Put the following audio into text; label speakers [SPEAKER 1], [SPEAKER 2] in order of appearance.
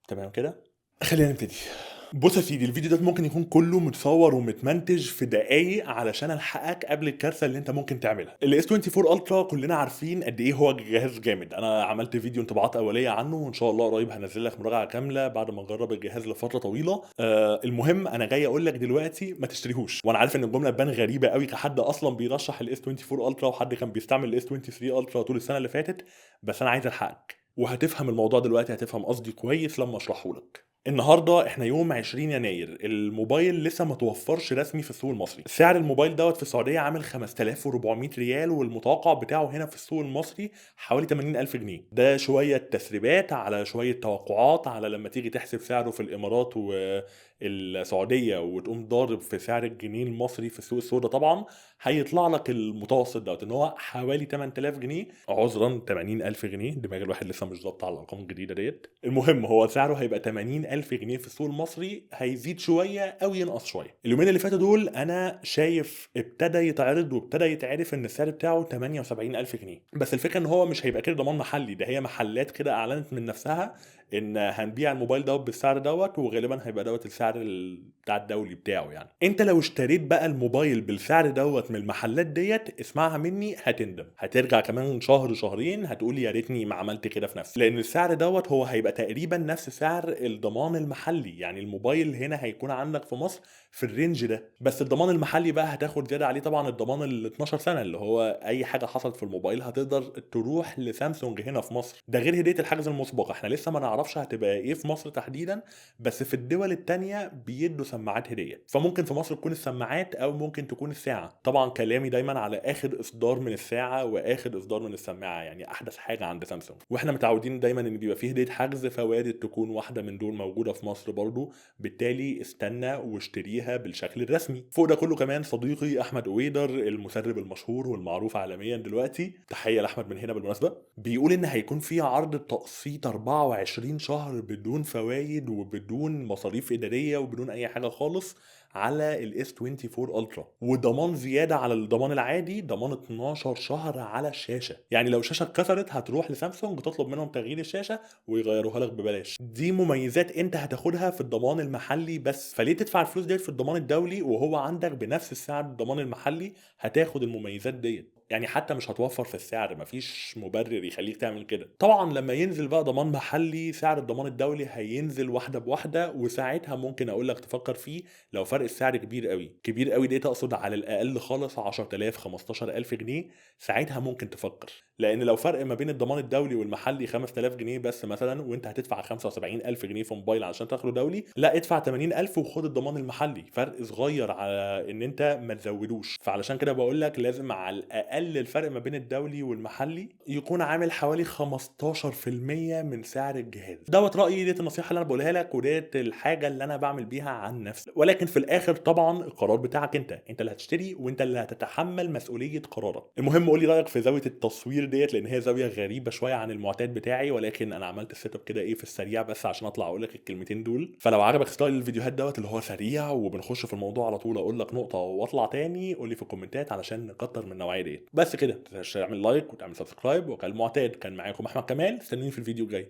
[SPEAKER 1] تمام كده؟ خلينا نبتدي. بص يا سيدي، الفيديو ده ممكن يكون كله متصور ومتمنتج في دقايق علشان الحقك قبل الكارثة اللي انت ممكن تعملها. ال S24 Ultra كلنا عارفين قد ايه هو جهاز جامد، انا عملت فيديو انطباعات اوليه عنه، وان شاء الله قريب هنزل لك مراجعه كاملة بعد ما نجرب الجهاز لفترة طويلة. المهم انا جاي اقول لك دلوقتي ما تشتريهوش، وانا عارف ان الجملة تبان غريبة قوي كحد اصلا بيرشح ال S24 Ultra وحد كان بيستعمل ال S23 Ultra طول السنة اللي فاتت، بس انا عايز الحقك وهتفهم الموضوع دلوقتي، هتفهم قصدي كويس لما اشرحه لك. النهارده احنا يوم 20 يناير، الموبايل لسه ما توفرش رسمي في السوق المصري. سعر الموبايل دوت في السعودية عامل 5400 ريال، والمتوقع بتاعه هنا في السوق المصري حوالي 80000 جنيه. ده شوية تسريبات على شوية توقعات على لما تيجي تحسب سعره في الامارات والسعودية وتقوم ضارب في سعر الجنيه المصري في السوق السوداء، طبعا هيطلع لك المتوسط دوت ان هو حوالي 8000 جنيه، عذرا 80000 جنيه، دماغ الواحد لسه مش ظابطة على الارقام الجديدة ديت. المهم هو سعره هيبقى 80000 جنيه في السوق المصري، هيزيد شوية او ينقص شوية. اليومين اللي فاتوا دول انا شايف ابتدى يتعرض وابتدى يتعرف ان السعر بتاعه 78000 جنيه، بس الفكرة ان هو مش هيبقى كده ضمان محلي، ده هي محلات كده اعلنت من نفسها ان هنبيع الموبايل دوت بالسعر دوت، وغالبا هيبقى دوت السعر بتاع الدولي بتاعه. يعني انت لو اشتريت بقى الموبايل بالسعر دوت من المحلات ديت، اسمعها مني هتندم، هترجع كمان شهر شهرين هتقول يا ريتني ما عملت كده في نفسي، لان السعر دوت هو هيبقى تقريبا نفس سعر الضمان المحلي. يعني الموبايل هنا هيكون عندك في مصر في ال range ده، بس الضمان المحلي بقى هتاخد زيادة عليه طبعا الضمان ال 12 سنة اللي هو اي حاجة حصلت في الموبايل هتقدر تروح لسامسونج هنا في مصر. ده غير هديه الحجز المسبق، احنا لسه ما نعرفش هتبقى ايه في مصر تحديدا، بس في الدول التانية بيدوا سماعات هديه، فممكن في مصر تكون السماعات او ممكن تكون الساعة. طبعا كلامي دايما على اخر اصدار من الساعة واخر اصدار من السماعة، يعني احدث حاجة عند سامسونج، واحنا متعودين دايما ان بيبقى فيه هديه حجز، فوارد تكون واحدة من دول موجودة في مصر برضو، بالتالي استنى واشتريها بالشكل الرسمي. فوق ده كله كمان صديقي احمد قويدر المسرب المشهور والمعروف عالميا دلوقتي، تحية لاحمد من هنا بالمناسبة، بيقول ان هيكون في عرض تقسيط 24 شهر بدون فوايد وبدون مصاريف ادارية وبدون اي حاجة خالص على ال S24 Ultra، وضمان زيادة على الضمان العادي، ضمان 12 شهر على الشاشة. يعني لو الشاشة اتكسرت هتروح لسامسونج تطلب منهم تغيير الشاشة ويغيروها لك ببلاش. دي مميزات انت هتاخدها في الضمان المحلي بس، فليه تدفع الفلوس ديت في الضمان الدولي وهو عندك بنفس السعر الضمان المحلي هتاخد المميزات ديت؟ يعني حتى مش هتوفر في السعر، مفيش مبرر يخليك تعمل كده. طبعا لما ينزل بقى ضمان محلي سعر الضمان الدولي هينزل واحدة بواحدة، وساعتها ممكن اقول لك تفكر فيه لو فرق السعر كبير قوي، كبير قوي دي تقصد على الاقل خالص 10000 15000 جنيه، ساعتها ممكن تفكر. لان لو فرق ما بين الضمان الدولي والمحلي 5000 جنيه بس مثلا، وانت هتدفع 75000 جنيه في موبايل عشان تاخده دولي، لا ادفع 80000 وخد الضمان المحلي، فرق صغير على ان انت ما تزودوش. فعلشان كده بقول لك لازم على الاقل الفرق ما بين الدولي والمحلي يكون عامل حوالي 15% من سعر الجهاز. دوت رأيي، ديت النصيحة اللي انا بقولها لك، وديت الحاجة اللي انا بعمل بيها عن نفسي. ولكن في الاخر طبعا القرار بتاعك انت، انت اللي هتشتري وانت اللي هتتحمل مسؤولية قرارك. المهم قولي رأيك في زاوية التصوير ديت، لان هي زاوية غريبة شوية عن المعتاد بتاعي، ولكن انا عملت ال setup كده ايه في السريع بس عشان اطلع اقول لك الكلمتين دول. فلو عجبك style الفيديوهات دوت اللي هو سريع وبنخش في الموضوع على طول، اقول لك نقطة واطلع تاني، قول لي في الكومنتات علشان نكتر من النوعية ديت. بس كده، ما تنساش تعمل like وتعمل subscribe، وكالمعتاد كان معاكم احمد كمال، استنوني في الفيديو الجاي.